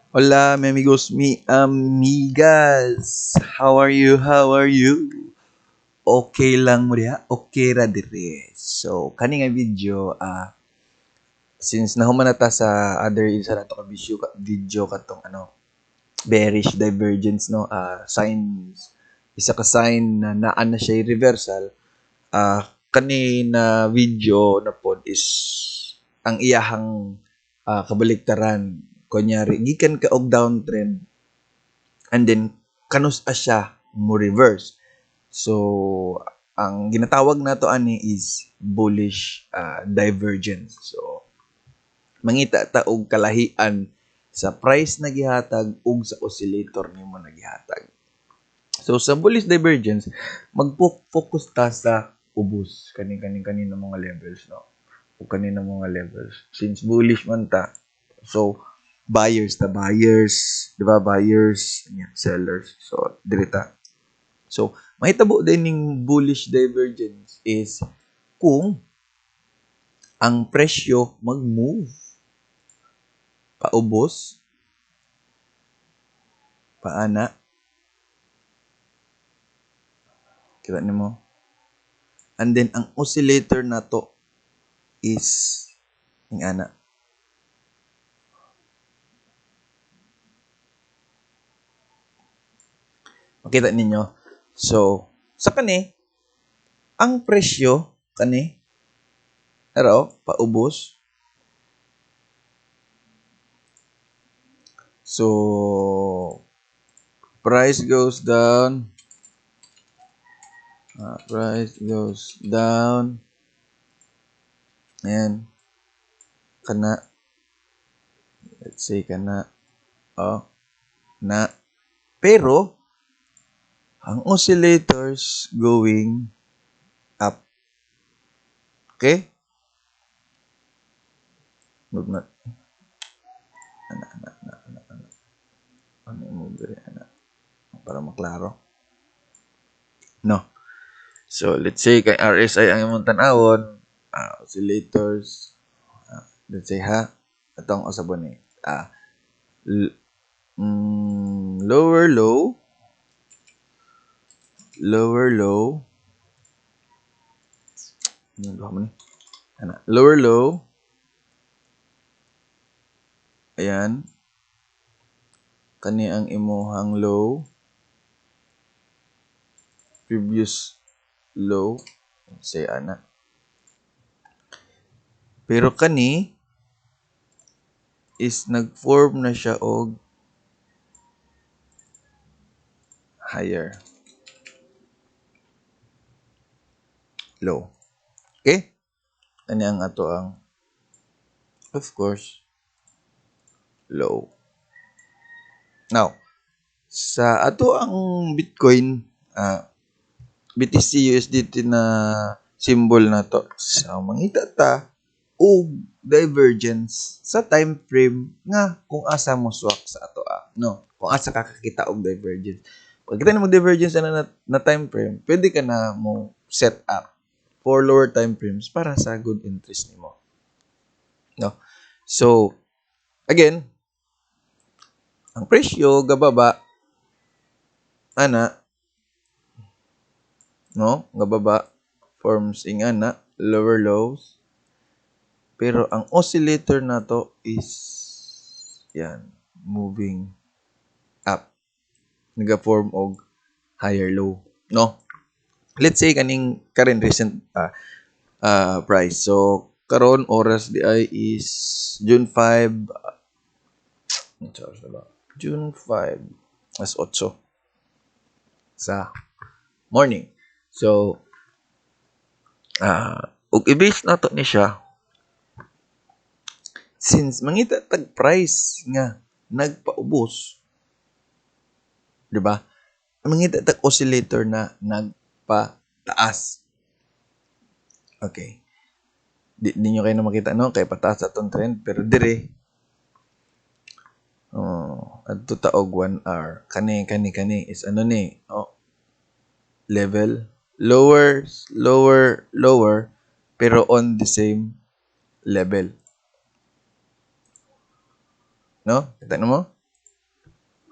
Hola, mi amigos, mi amigas. How are you? How are you? Okay lang mo diha? Okay ra dire. So, kani nga video, since nahuman na ta sa other isa na to ka video katong ano, bearish divergence, no, signs, isa ka sign na naa na siya reversal. Kani na video na pod is ang iyahang kabaliktaran. Kunyari, gikan ka og downtrend and then kanus siya mo reverse. So, ang ginatawag nato ani is bullish divergence. So, mangita ta og kalahian sa price na gihatag ug sa oscillator nimo na gihatag. So, sa bullish divergence, mag-focus ta sa ubos kani kani kani ng mga levels, no? O kani ng mga levels. Since bullish man ta, so buyers ta, buyers, di ba? Buyers, yan, sellers. So, diri ta. So, mahitabo din ning bullish divergence is kung ang presyo mag-move paubos, paana, kita nimo. And then, ang oscillator nato is ing ana. Makita ninyo. So, sa kani, ang presyo, kani, pero, paubos. So, price goes down. Price goes down. Ayan. Kana. Let's say, kana. Oh. Na. Pero, ang oscillators going up. Okay? Move na. Ana, ana, ana, ana, ana. Ano yung move rin, ana? Para maklaro. No. So, let's say, kay RSI ang imong tan-awon, oscillators, let's say, ha, itong usabon ni, lower low, lower low, ano ba ni? Ana, lower low, ayan, kani ang imuhang low, previous low, say ana. Pero kani is nag-form na siya og higher low. Okay? Kani ang ato ang, of course, low. Now, sa ato ang Bitcoin, BTC USDT na symbol na to. So, mangita ta og divergence sa time frame nga kung asa mo swak sa ato, no, kung asa ka kakita og divergence. Pag kita mo divergence na time frame, pwede ka na mo set up for lower time frames para sa good interest nimo, no? So, again, ang presyo gababa ana, no, gababa forms ing ana lower lows, pero ang oscillator nato is yan moving up, naga-form og higher low, no? Let's say kaning current recent price. So karon oras di ay is June 5, June 5 as 8 sa morning. So, ug i-base nato ni siya since mangita tag price nga nagpaubos, di ba? Mangita tag oscillator na nagpataas. Okay. Di nyo kayo na makita, no? Kay pataas atong trend, pero dire, oh, adto ta og 1 hour. Kani, kani, kani is ano ni? Oh, level, lower, lower, lower, pero on the same level. No? Kita mo?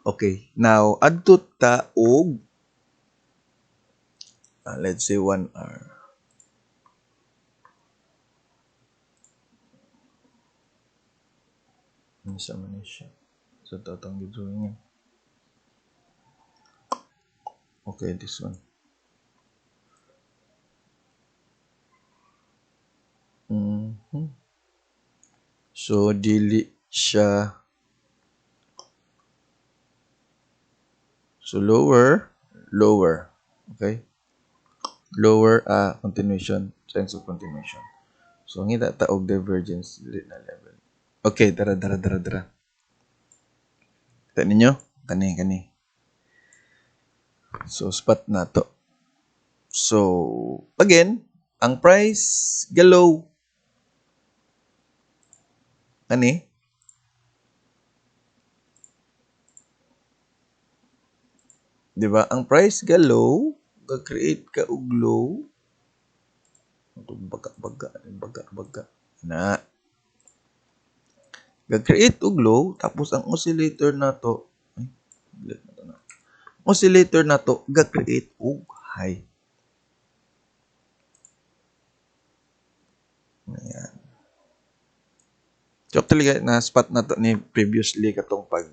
Okay, now adto ta og let's say 1 hour. Unsa man ni siya? So tatong gi-drawing. Okay, this one. So dili siya. So lower, lower. Okay? Lower continuation, sense of continuation. So ngita ta og divergence dili na level. Okay, tara tara tara tara. Kita ninyo? Kani kani. So spot na to. So again, ang price galow kani. Di ba? Ang price galow, ga-create ka og low. Baga baga baga baga. Na. Ga-create og low tapos ang oscillator nato, ay, delete na to na. Oscillator nato ga-create og high. Ayan. So actually na spot na to ni previously katong pag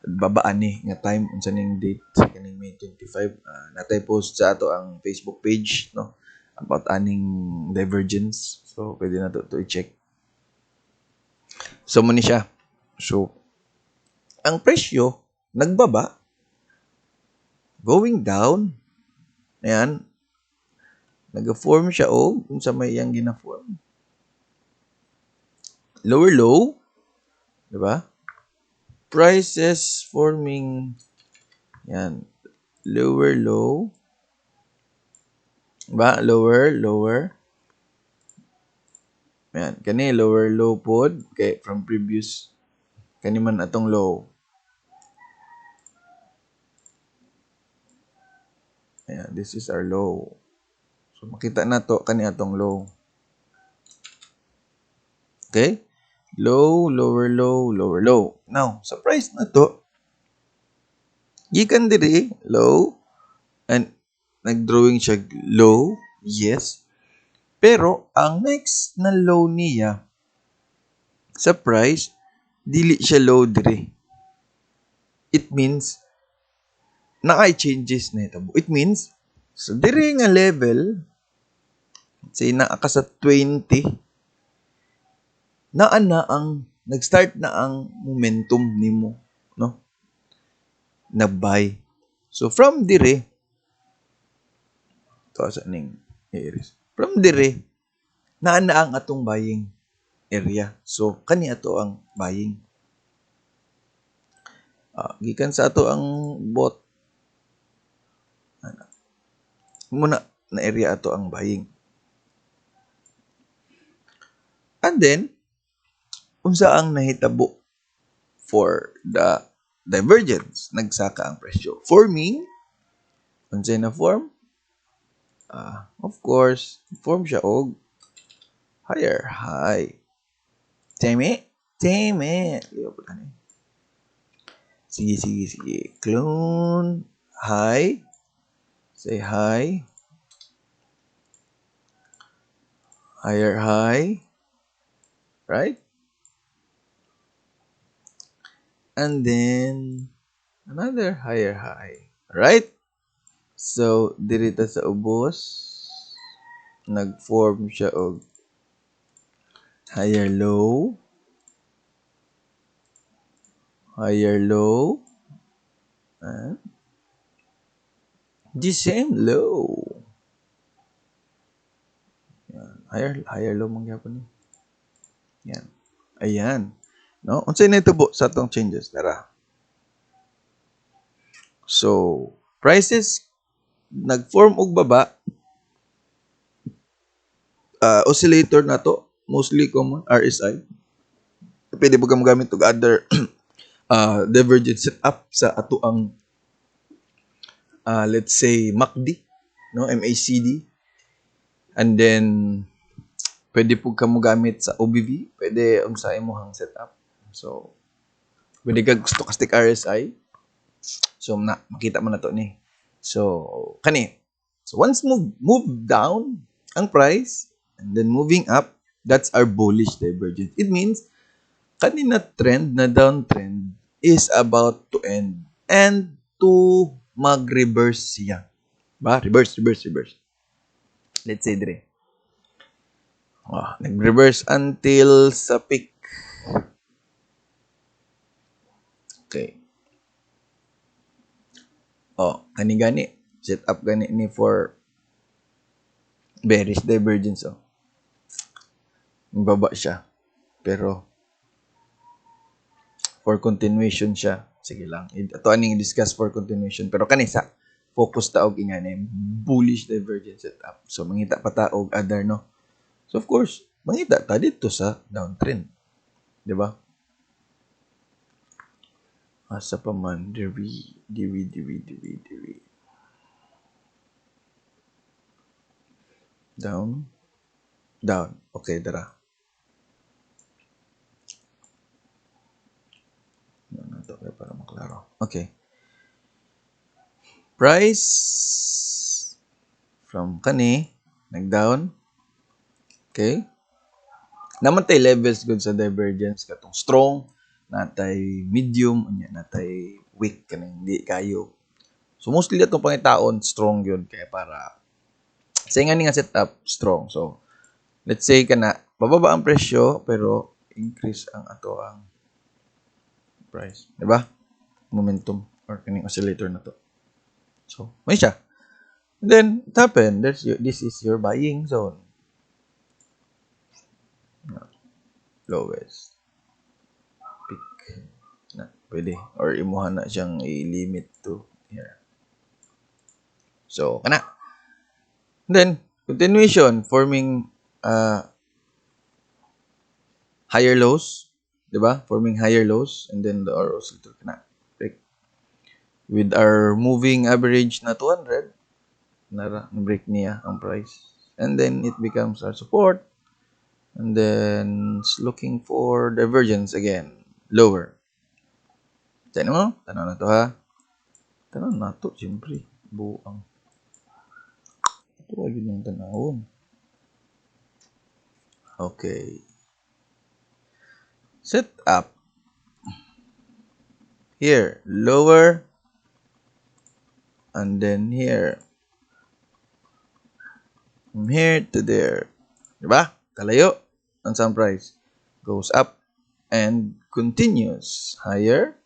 babaan ni nga time unsa ning date kaning May 25, natay post sa ato ang Facebook page, no, about aning divergence. So pwede na to i-check. So mo ni siya. So ang presyo nagbaba, going down. Ayan. Nag-form siya og unsa may iyang gina-form. Lower low, di ba? Prices forming, yan, lower low, ba? Lower, lower. Yan, kani lower low pod kay from previous kani man atong low. Ayan, this is our low. So makita na to kani atong low. Okay? Low, lower low, lower low. Now, sa price na to, gikan diri, low, and nag-drawing siya low, yes. Pero, ang next na low niya, sa price, dili siya low diri. It means, naay changes na ito. It means, so diri nga level, say naa ka sa 20, naa na ang, nag-start na ang momentum nimo, no? Na-buy. So, from dire, ito sa ning iris. From dire, naa na ang atong buying area. So, kani ato ang buying. Gikan sa ato ang bot. Ana. Muna na area ato ang buying. And then, unsa ang nahitabo for the divergence? Nagsaka ang presyo. Forming, unsay na form? Of course, form siya og higher high. Teme? Teme. Sige, sige, sige. Clone. High. Say high. Higher high. Right? And then, another higher high. Right? So, diri ta sa ubos, nag-form siya og higher low, higher low, and the same low. Yan. Higher low man gyapon ni. Yan. Ayan. No? Unsay nahitabo sa atong changes? Tara. So, prices nag-form og baba, oscillator na to, mostly common, RSI. Pwede mo gamit og other divergence setup sa ato ang let's say MACD, no, MACD. And then pwede po ka mo gamit sa OBV, pwede unsa imong setup. So pwede ka stochastic RSI. So na makita mo na to ni. So kani. So once move down ang price and then moving up, that's our bullish divergence. It means kanina trend na downtrend is about to end and to mag-reverse siya. Ba? Reverse, reverse, reverse. Let's say dire. Oh, nag-reverse until sa peak. Okay. Oh, kani gani set up gani ni for bearish divergence, oh. Baba siya. Pero for continuation siya. Sige lang. Ato aning discuss for continuation, pero kani sa focus ta og ingani bullish divergence setup. So mangita pa ta og other, no. So of course, mangita ta dito sa downtrend. Di ba? Asa pa man diri diri diri diri diri. Down, down. Okay, dara. Ano to kaya para maklaro. Okay. Price from kani nag-down. Okay. Naman tay levels good sa divergence katong strong, natay medium, unya natay weak kaning di kayo. So mostly atong pangitaon strong yun kaya para sa nga ni nga setup strong. So let's say kana bababa ang presyo pero increase ang ato ang price, di ba? Momentum or kaning oscillator na to. So may siya. And then it happened. This is your buying zone. No. Lowest peak na pwede or imuha na siyang i-limit to here. So kana. Then continuation forming higher lows, di ba? Forming higher lows and then the oscillator kana break with our moving average na 200 nara break niya ang price and then it becomes our support and then it's looking for divergence again lower. Tanaw mo? Tanaw na to ha. Tanaw na to siyempre buang. Ito ay yun yung tanawon. Okay. Set up. Here, lower. And then here. From here to there. Diba? Kalayo. Ang some price goes up and continues higher.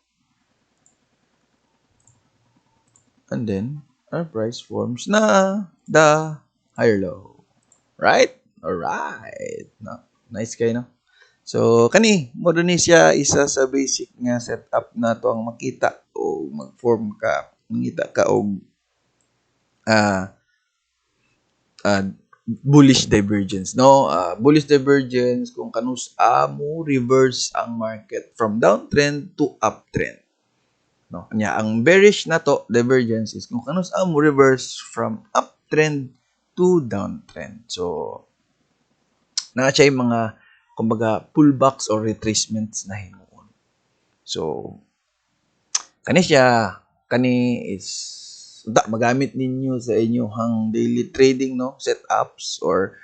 And then, our price forms na the higher low. Right? Alright. No? Nice kayo, no? So, kani, mo ni siya isa sa basic nga setup na to ang makita o mag-form ka, mangita ka og bullish divergence, no? Bullish divergence kung kanus mo reverse ang market from downtrend to uptrend. No, nya ang bearish na to divergence is kung kanus mo reverse from uptrend to downtrend. So naa siya yung mga kumbaga pullbacks or retracements na himuon. So kani siya, kani is da magamit ninyo sa inyong daily trading, no, setups or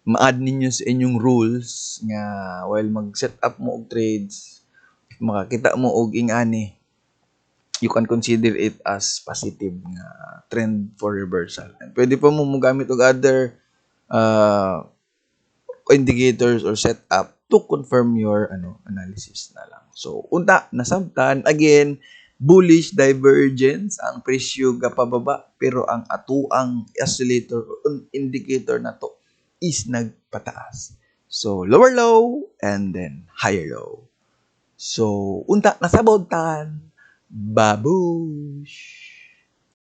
ma-add ninyo sa inyong rules nga while mag-set up mo og trades, if makakita mo og ingani, you can consider it as positive nga trend for reversal. And pwede pa mo mogamit og other indicators or setup to confirm your analysis na lang. So unta nasabtan again, bullish divergence, ang presyo gapababa pero ang atuang oscillator or indicator na to is nagpataas. So lower low and then higher low. So unta nasabtan. Babush.